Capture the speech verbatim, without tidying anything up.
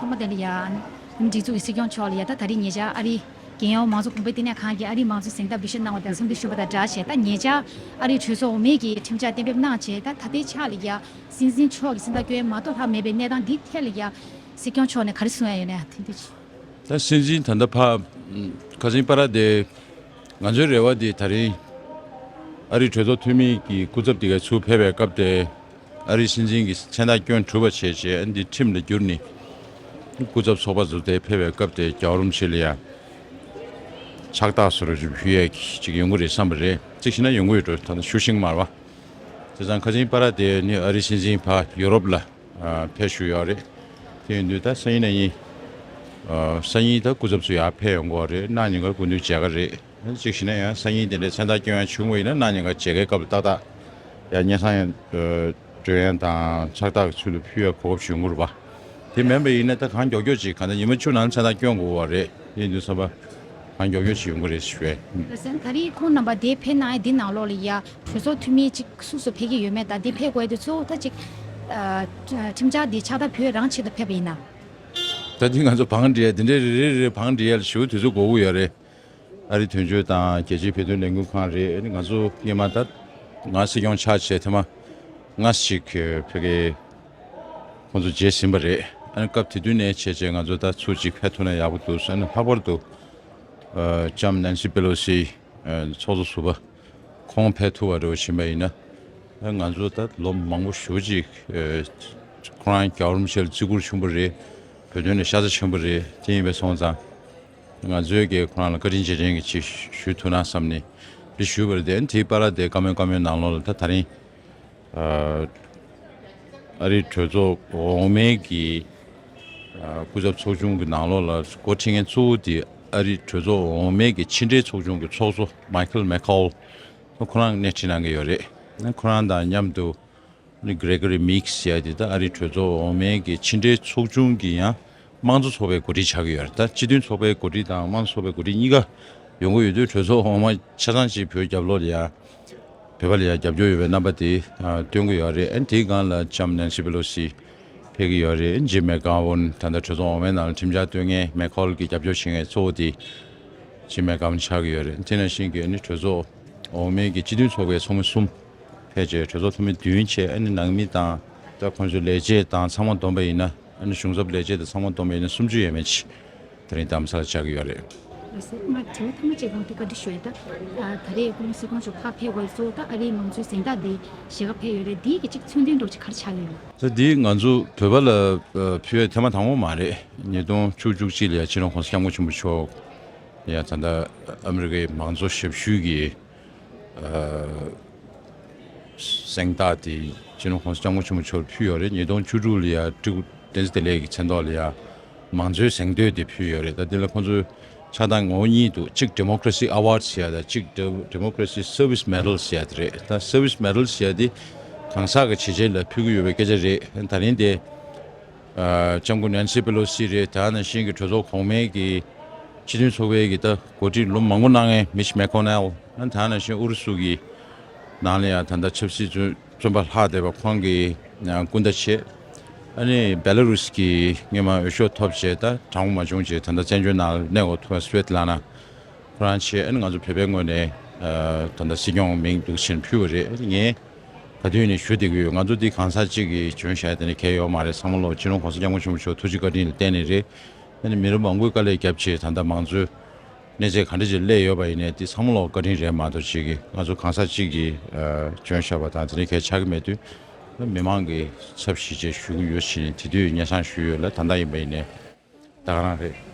ཚང་མ་དེ་ལ་ཡ། སྒྲིག་འཛུགས་ཀྱི་སྲིད་སྐྱོང་མཆོག་ལ་ཡ། ད་ད་རེས་ཉེ་ཆར་ཨ་རིའི་རྒྱལ་ཡོངས་མང་གཙོ་གོང་འཕེལ་ལྟེ་གནས་ཁང་གིས་ཨ་རིའི་མང་གཙོའི་གཟེངས་རྟགས་འབུལ་ཞུས་གནང་བ་དང་འཚམས་འདྲི་ཞུས་པ་དང་སྦྲགས་བྱས། ད་ཉེ་ཆར་ཨ་རིའི་གྲོས་ཚོགས་འོག་མའི་གི་ཁྲིམས་འཆར་གཏན་འབེབས་གནང་བྱས། ད་ད་ལྟའི་ཆ་ལ་ཡ་སྲིད་འཛིན་མཆོག་གིས་མཚན་རྟགས་བསྐྱོན་ཡ་མ་གཏོགས་ལྷག་མེད་པའི་གནས་སྟངས་འདི་ཐད་ལ་ཡ་སྲིད་སྐྱོང་མཆོག་ནས་ག་རེ་གསུང་ཡ་ཡོད་ན་ཡ་ཐེངས་འདི་ཅི། ད་སྲིད་འཛིན་ད་ལྟ་ཕ་ཁ་སང་པ་ར་དེ། ང་ཚོའི་རེ་བ་འདི་ད་རིང་ཨ་རིའི་གྲོས་ཚོགས་འཐུས་མི་གི་སྐུ་ཚབ་དེ་ག་ཚུར་ཕེབས་པའི་སྐབས་དེ། ཨ་རིའི་སྲིད་འཛིན་གྱི་མཚན་རྟགས་བསྐྱོན་གྲུབ་པ་བྱས་རྗེས་འདི་ཁྲིམས་ལ་བསྒྱུར་ནས་སྐུ་ཚབ་ཚོགས་པ་ཚོ་དེ་ཕེབས་པའི་སྐབས་དེ་རྒྱལ་བ་རིན་པོ་ཆེ་ལ་ཡང་ཕྱག་རྟགས་སུ་རུ་ཞུ་ཡས་ཅིག་ཡོང་གི་རེད་བསམ་པ་རེད། གཅིག་བྱས་ན་ཡོང་གི་ཡོད་འགྲོ། ད་ལྟ་ཞུ་ཤེས་ཀྱི་མ་རེད་པ། བྱས་ཙང་ཁ་སང་པ་ར་དེ་ནི་ཨ་རིའི་སྲིད་འཛིན་ཕ་ཡུ་རོབ་ལ་ཕེབས་བཞུགས་ཡོད་རེད། དེ་ཡིན་དུས་ད་སང་ཉིན་གནངས་ཉིན་སང་ཉིན་ད་སྐུ་ཚབ་ཚོ་ཡར་ཕེབས་ཡོང་གི་ཡོད་རེད། གནངས་ཉིན་ཀར་སྐུ་མདུན་མཇལ་གི་རེད། གཅིག་བྱས་ན་ཡང་སང་ཉིན་དེ་འདྲའི་མཚན་རྟགས་བསྐྱོན་ཡ་བྱུང་བ་ཡིན་ན་གནངས་ཉིན་ཀ་མཇལ་ཁའི་སྐབས་ལ་ཏག་ཏག་ཡང་སྙན་སེང་ཡང་སྒྲོན་ཡ་དང་ཕྱག་རྟགས་ཀྱི་ཚུལ་དུ་ཕུལ་ཡ་གོ་སྐབས་བྱུང་གི་རེད་པ། དེ་མིན་པ་ཡིན་ན་ད་གང་མགྱོགས་མགྱོགས་ཅིག་གང་ལྟར་ཉི་མ་བཅུ་ནང་མཚན་རྟགས་བསྐྱོན་དགོས་པ་རེད། དེ་ཡིན་དུས་ཙམ་པ་གང་མགྱོགས་མགྱོགས་ཅིག་ཡོང་གི་རེད་ཞུ་བས། ད་ད་རེས་ཁོང་རྣམ་པ་དེ་ཕེབས་གནང་ཡ་འདི་ནང་ལོགས་ལ་ཡ་གྲོས་ཚོགས་འཐུས་མི་གཅིག་སུ་སུ་ཕེབས་ཀྱི་ཡོད་མེད་དང་དེ་ཕེབས་དགོས་ཡ་དེ་ཚོ་ད་ཅིག་ཁྲིམས་འཆར་འདི་ཕྱག་རྟགས་ཕུལ་རང་ཆེད་དུ་ཕེབས་པ་ཡིན་ན། ད་འདི་ང་ཚོ་བང་སྒྲིག་ཡ་དེ་འདྲའི་རེ་རེ་རེ་བང་སྒྲིག་ཡ་ལ་ཞུ་དུས་ཚོད་འགོར་གི་ཡོད་རེད། ཨ་རི་དོན་གཅོད་དང་རྒྱལ་སྤྱིའི་བོད་དོན་ལས་འགུལ་ཁང་རེད། ཨ་ནི་ང་ཚོ་སྔོན་མ་ད་ང་སྲིད་སྐྱོང་ཆགས་བྱས་ཐེངས་མ་ལྔ་ཞིག་ཕ་གི་ཁོང་ཚོ་མཇལ་ཟིན་པ་རེད། ཨ་ནི་སྐབས་དེ་དུས་ནས་བྱས་བྱས་ང་ཚོ་ད་ཚུར་ཅིག་ཕེབས་ཐུབ་ན་ཡག་པོ་འདུག་ཟེར། ཨ་ནི་ལྷག་པར་དུ་ལྕམ་ནན་སི་པེ་ལོ་སི་ཚོགས་གཙོ་ཟུར་པ་ཁོང་ཕེབས་ཐུབ་པ་རེད་བ་ཕྱིན་པ་ཡིན་ན། ང་ཚོ་ད་ལོ་མང་པོ་ཞེ་པོ་ཅིག་ཁོ་རང་རྒྱལ་བ་རིན་པོ་ཆེ་ལ་བརྩི་བཀུར་ཆེན་པོ་རེད། བོད་དོན་ལ་ཤ་ཚ་ཆེན་པོ་རེད། དེ་ཡིན་པས་སོང་ཙང་ང་ཚོས་ཀྱི་ཁོ་རང་ལ་བཀའ་དྲིན་རྗེས་དྲན་གྱི་ཆེད་ཞུ་ཐུབ་ན་བསམ་ནས་འདི་ཞུས་པ་རེད། དེ་དེའི་བར་ལ་དེ་བཀའ་མོལ་བཀའ་མོལ་ནང་ལོགས་ལ་ད་ད་རིང་ཨ་རིའི་གྲོས་ཚོགས་འོག་མའི་གི་སྐུ་ཚབ་ཚོགས་ཆུང་གི་ནང་ལོགས་ལ་འགོ་ཁྲིད་མཁན་གཙོ་བོ་དེ་ཨ་རིའི་གྲོས་ཚོགས་འོག་མའི་གི་ཕྱི་འབྲེལ་ཚོགས་ཆུང་གི་ཚོགས་གཙོ་མའི་ཁལ་མེ་ཁོལ་ཁོ་རང་སྣེ་ཁྲིད་གནང་གི་ཡོད་རེད། ཁོ་རང་དང་མཉམ་དུ་ནི་གྷི་རེ་གྷི་རི་མིག་སི་ཟེར་ཡ་དེ་ད་ཨ་རིའི་གྲོས་ཚོགས་འོག་མའི་གི་ཕྱི་འབྲེལ་ཚོགས་ཆུང་གི་ཡང་དམངས་གཙོ་ཚོགས་པའི་འགོ་ཁྲིད་ཆགས་ཀྱི་ཡོད་རེད། ད་སྤྱི་མཐུན་ཚོགས་པའི་འགོ་ཁྲིད་དང་དམངས་གཙོ་ཚོགས་པའི་འགོ་ཁྲིད་གཉིས་ཀ་ཡོང་གི་ཡོད་དུས་གྲོས་ཚོགས་འོག་མ་ཆ་ཚང་ཅིག་བོད་རྒྱབ་ལོགས་ལ་ཡ། བོད་པ་ལ་ཡང་རྒྱབ་སྐྱོར་ཡོད་པའི་རྣམ་པ་དེ་ཨ་སྟོན་གྱི་ཡོད་རེད། ཨ་ནི་དེའི་སྒང་ལ་ལྕམ་ནན་སི་པེ་ལོ་སི་ཕེབས་ཀྱི་ཡོད་རེད། ཇིམ་མེག་གྷོ་ཝན་ད་ལྟ་གྲོས་ཚོགས་འོག་མའི་ནང་ལ་ཁྲིམས་འཆར་གཏོད་མཁན་མེག་ཁོལ་གྱི་རྒྱབ་སྐྱོར་བྱེད་མཁན་གཙོ་བོ་དེ་ཇིམ་མེག་གྷོ་ཝན་ཆགས་ཀྱི་ཡོད་རེད། དེ་ནང་བཞིན་གྱི་ཨ་ནི་གྲོས་ཚོགས་འོག་མའི་གི་སྤྱི་མཐུན་ཚོགས་པའི་ཚོགས་མི་གསུམ་ཕལ་ཆེར་གྲོས་ཚོགས་འཐུས་མི་བདུན་བྱས། ཨ་ནི་ནང་མི་དང་ད་ཁོང་ཚོའི་ལས་བྱེད་དང་ཚང་མ་བསྡོམས་པ་ཡིན་ན། ཨ་ནི་གཞུང་ཚབ་ལས་བྱེད་དང་ཚང་མ་བསྡོམས་པ་ཡིན་ན་སུམ་ཅུ་ཡས་མས་ཅིག་དེ་རིང་རྡ་རམ་ས་ལ་བཅར་གྱི་ཡོད་རེད། ལགས་སོ། ང་དྲི་བ་མཐའ་མ་གཅིག་ཡོང་དུས་བཀའ་འདྲི་ཞུ་ཡ་ད། ཨ་ད་རེས་སྐུ་ངོ་སྲིད་སྐྱོང་མཆོག་ཕར་ཕེབས་དགོས་ཚོ་ད་ཨ་རིའི་མང་གཙོའི་གཟེངས་རྟགས་འདི་ཞལ་ཁ་ཕེབས་ཡོད་རེད། འདིའི་གི་གཅིག་མཚོན་དོན་འདྲ་ཅིག་ག་རེ་ཆགས་ཡོད། ད་འདི་ང་ཚོ་བོད་པ་ལ་ཨ་ཕུལ་བའི་ཐེངས་མ་དང་པོ་མ་རེད། ཉིས་སྟོང་བཅུ་བཅུ་གཅིག་ལ་ཡ་སྤྱི་ནོར་༸གོང་ས་༸སྐྱབས་མགོན་ཆེན་པོ་མཆོག་ཡ་ད་ལྟ་ཨ་མི་རི་ཀའི་མང་གཙོ་ཞབས་ཞུའི་གི་ཨ་གཟེངས་རྟགས་དེ་སྤྱི་ནོར་༸གོང་ས་༸སྐྱབས་མགོན་ཆེན་པོ་མཆོག་ལ་ཕུལ་ཡོད་རེད། ཉིས་སྟོང་བཅུ་དྲུག་ལ་ཡ་སྤྲུལ་སྐུ་བསྟན་འཛིན་བདེ་ལེགས་ཀྱི་མཚན་ཐོག་ལ་ཡ་མང་གཙོའི་གཟེངས་བསྟོད་དེ་ཕུལ་ཡོད་རེད། ད་དེ་ལ་ཁོང་ཚོའི་ཆགས་སྟངས་ངོ་བོ་གཉིས་འདུག་གཅིག་Democracy Award ཟེར་ཡ་དང་གཅིག་Democracy Service Medal ཟེར་ཡ་དེ་རེད། ད་Service Medal ཟེར་ཡ་དེ་གང་ཟག་གི་བྱས་རྗེས་ལ་ཕུལ་གྱི་ཡོད་པའི་སྐད་ཆ་རེད། ད་རིང་དེ་ཨ་ལྕམ་སྐུ་ནན་སི་པེ་ལོ་སི་རེད། དེ་ནང་བཞིན་གྱི་གྲོས་ཚོགས་གོང་མའི་གི་སྤྱི་མཐུན་ཚོགས་པའི་གི་ད་འགོ་ཁྲིད་ལོ་མང་པོ་གནང་མཁན་མིཆ་མེ་ཀོ་ནེལ། ཨ་ནི་དེ་ནང་བཞིན་ཨུ་རུ་སུ་གི་ནང་ལ་ཡང་ད་ལྟ་ཆབ་སྲིད་བཙོན་བཙོན་པ་ལྷག་བསྡད་པ་ཁོང་གི་སྐུ་ཟླ་བྱས། ཨ་ནི་བེ་ལ་རུས་ཀྱི་སྔོན་མ་འོས་ཤོག་ཐོབ་བྱས་ད་གྲངས་མ་བྱུང་བྱས་ད་ལྟ་བཙན་བྱོལ་ནང་ལ་གནས་འོག་ཐུབ་པ་སུ་ཝེ་ཏི་ལ་ན་ཁོ་རང་བྱས། ཨ་ནི་ང་ཚོ་བོད་པའི་ངོས་ནས་ཨ་ད་ལྟ་སྲིད་སྐྱོང་མིང་འདུག་ཕྱིན་ཕུལ་བ་རེད། ཨ་ནི་ངས་ག་དུས་ནས་ཞུ་བསྡད་ཀྱི་ཡོད། ང་ཚོ་འདི་གང་ཟག་གཅིག་གིས་འཇོན་བྱ་དེ་ནི་གལ་ཡོད་མ་རེད། ཚང་མ་ལོག་སྤྱི་ནོར་༸གོང་ས་༸སྐྱབས་མགོན་ཆེན་པོ་མཆོག་ཐུགས་རྗེ་བཀའ་དྲིན་ལ་བརྟེན་ནས་རེད། ཨ་ནི་མི་རབས་མང་པོས་དཀའ་ལས་བརྒྱབ་བྱས་ད་ལྟ་མང་གཙོའི་གནས་ཚད་ག་འདྲ་ཅིག་སླེབས་ཡོད་པ་ཡིན་ནའི་འདི་ཚང་མ་ལོག་བཀའ་དྲིན་རེད་མ་གཏོགས་ཅིག་གིས་ང་ཚོ་གང་ཟག་གཅིག་གིས་ཨ་འཇོན་བྱ་བ་དང་དེ་འདྲ་གལ་ཆགས་ཀྱི་མེད་དུས། མི་མང་གི་ཚབ་ཞིག་བྱས་ཞུ་གི་ཡོད་ཕྱིན་དེ་དུས་སྙན་སེང་ཞུས་ཡོད་ལ། ད་ལྟ་ཡིན་པ་ཡིན་ནའི་ད་ག་རང་རེད།